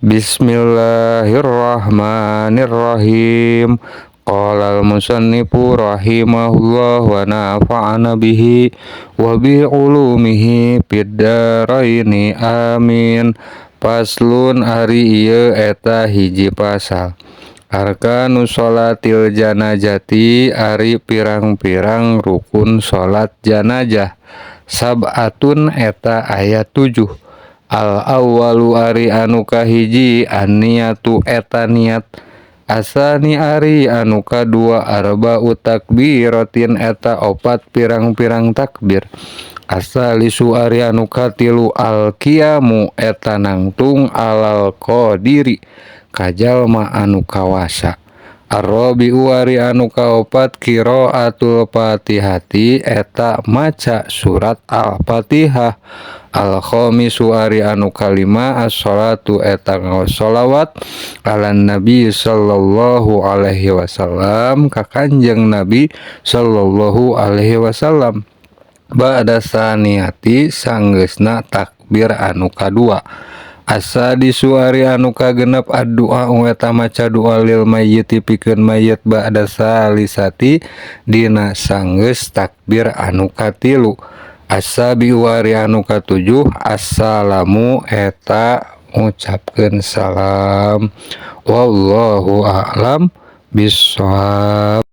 Bismillahirrahmanirrahim. Qala al-musannifu rahimahullah wa nafa'ana bihi wa bi ulumihi fid dharaini, amin. Faslun, ari ieu eta hiji pasal. Arkanu sholatil janazati, ari pirang-pirang rukun salat janazah, sab'atun, eta aya 7. Al awwalu, ari anu kahiji, an-niyatu, eta niat. Asani, ari anu kadua, arba'u takbiratin, eta opat pirang-pirang takbir. Asalisu, ari anu katilu, al-qiyamu, eta nangtung, alal qadiri, ka jalma anu kawasa. Arrobi'u, ari anu kaopat, qiraatul fatihati, eta maca surat Al-Fatihah. Al-khamisu, ari anu kalima, as-sholatu, eta ngaos sholawat, ala nabi sallallahu alaihi wasallam, ka Kanjeng Nabi sallallahu alaihi wasallam, ba'da saniyati, sanggeusna takbir anu kadua. Asadisu, ari anu kagenep, addu'a, eta maca doa, lil mayyiti, pikeun mayit, ba'da salisati, dina sanggeus takbir anu katilu. Asabi'u, ari anu katujuh, assalamu, eta ngucapkeun salam. Wallahu a'lam bissawab.